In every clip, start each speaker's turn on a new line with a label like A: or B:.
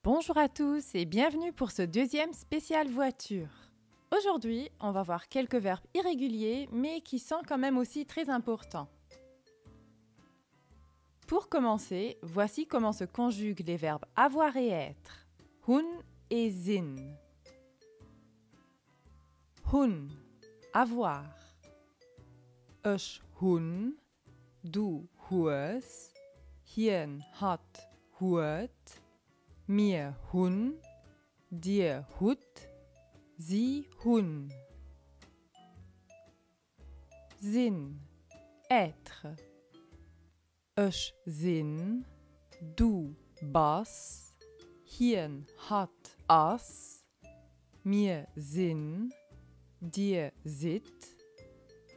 A: Bonjour à tous et bienvenue pour ce deuxième spécial voiture. Aujourd'hui, on va voir quelques verbes irréguliers mais qui sont quand même aussi très importants. Pour commencer, voici comment se conjuguent les verbes avoir et être. Hunn et sinn. Hunn, avoir. Ech hunn, du hues, hien, hatt huet, mir hunn, dir hutt, si hunn. Sinn, être. Ech sinn, du bass, hien, hatt ass, mir sinn, dir sidd,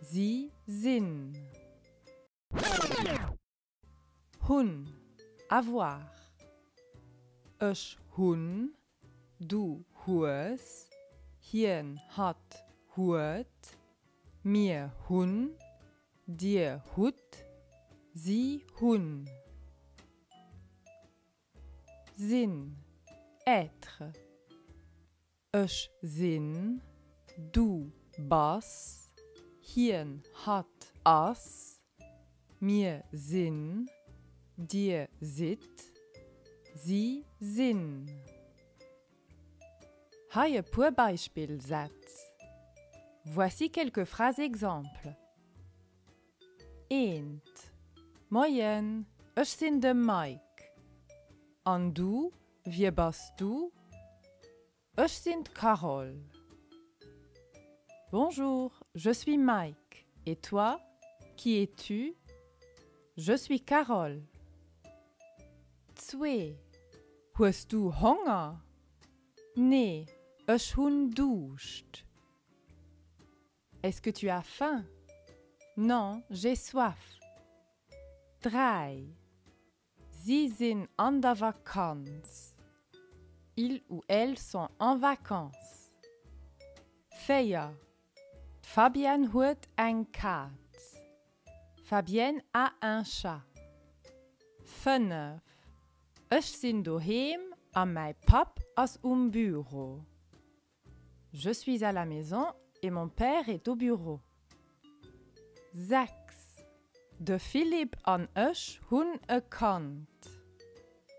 A: si sinn. Hunn, avoir. Ech hunn, du hues, hien, hatt huet, mir hunn, dir hutt, si hunn. Sinn, être. Ech sinn, du bass, hien, hatt ass, mir sinn, dir sidd, si sinn. Hei e puer Beispillsätz. Voici quelques phrases exemples. Eent, Moien, ech sinn de Mike. An du, wie bass du? Ech sinn d'Carole. Bonjour, je suis Mike. Et toi, qui es-tu? Je suis Carole. Zwee, Hues du Honger? Nee, ech hunn Duuscht. Est-ce que tu as faim? Non, j'ai soif. Dräi, Si sinn an der Vakanz. Ils ou elles sont en vacances. Véier, D'Fabienne huet eng Kaz. Fabienne a un chat. Fënnef, Ech sinn doheem a mäi Papp ass um Büro. Je suis à la maison et mon père est au bureau. 6, De Philippe an ech hunn e Kand.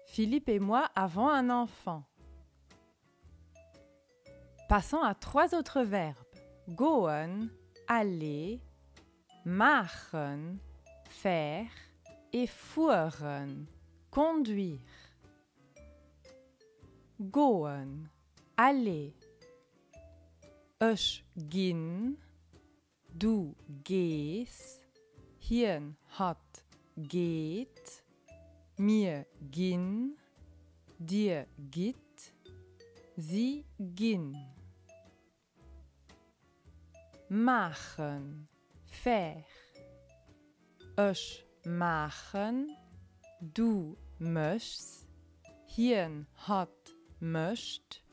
A: Philippe et moi avons un enfant. Passons à trois autres verbes. Goen, aller, maachen, faire et fueren, conduire. Goen, aller. Ech ginn, du gees, hien, hatt geet, mir ginn, dir gitt, si ginn. Maachen, faire. Ech maachen, du méchs, hien, hatt mécht,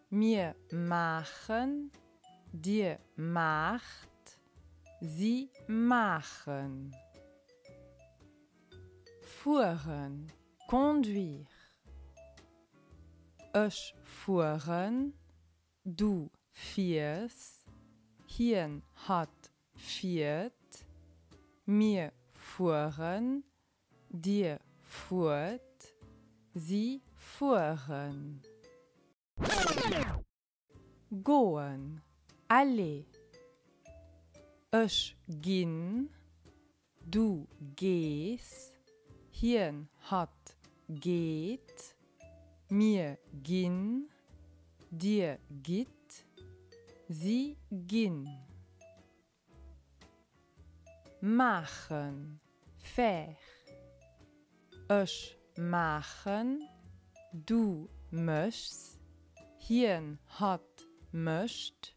A: mir maachen, dir maacht, si maachen. Fueren, conduire. Ech fueren, du fiers, hien, hatt fiert, mir fueren, dir fuert, si fueren. Goen, aller. Ech ginn, du gees, hien, hatt geet, mir ginn, dir gitt, si ginn. Maachen, faire. Ech maachen, du méchs, hien, hatt mécht,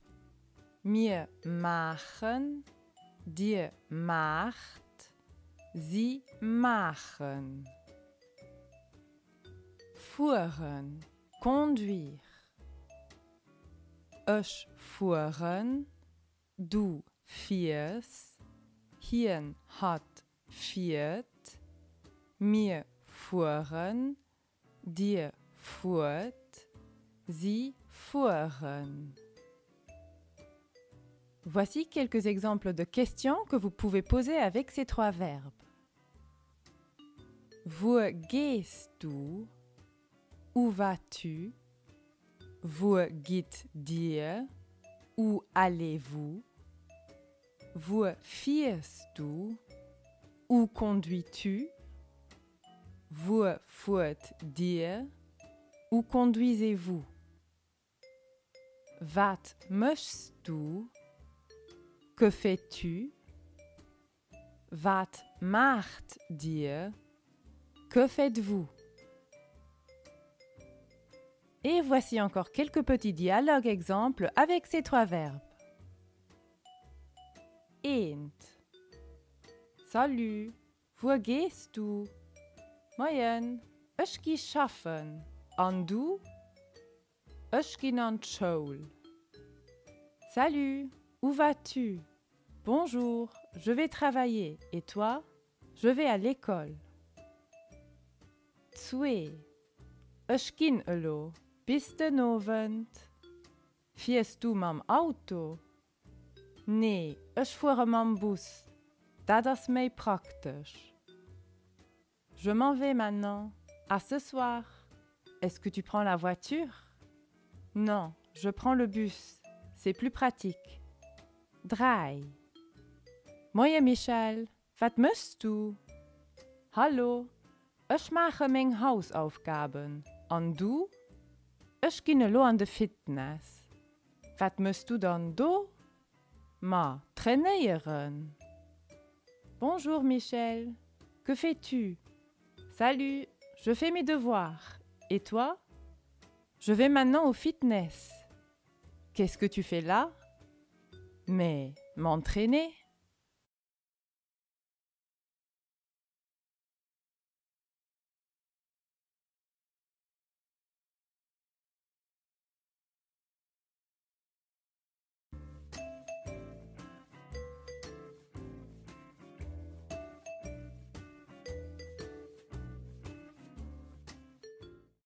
A: mir maachen, dir maacht, si maachen. Fueren, conduire. Ech fueren, du fiers, hien, hatt fiert, mir fueren, dir fuert, si fueren. Fuert. Si fueren. Voici quelques exemples de questions que vous pouvez poser avec ces trois verbes. Wuer gees du? Où vas-tu? Wuer gitt dir? Où allez-vous? Wuer fiers du? Où conduis-tu? Wuer fuert dir? Où conduisez-vous? Wat méchs du? Que fais-tu? Wat maacht dir? Que faites-vous? Et voici encore quelques petits dialogues exemples avec ces trois verbes. Eent. Salut, wuer gees du? Moien, ech gi schaffen. An du? Ech ginn an d'Schoul. Salut, où vas-tu? Bonjour, je vais travailler, et toi? Je vais à l'école. Zwee. Ech ginn elo. Bis den Owend. Fiers du mam Auto? Nee, ech fuere mam Bus. Dat ass méi praktesch. Je m'en vais maintenant. À ce soir. Est-ce que tu prends la voiture? Non, je prends le bus. C'est plus pratique. 3. Moie Michel, wat méchs du? Hallo, ech maache meng Hausaufgaben. An du? Ech ginn elo an de Fitness. Wat méchs du dann do? Ma trainéieren. Bonjour Michel, que fais-tu? Salut, je fais mes devoirs. Et toi? Je vais maintenant au fitness. Qu'est-ce que tu fais là? Mais m'entraîner.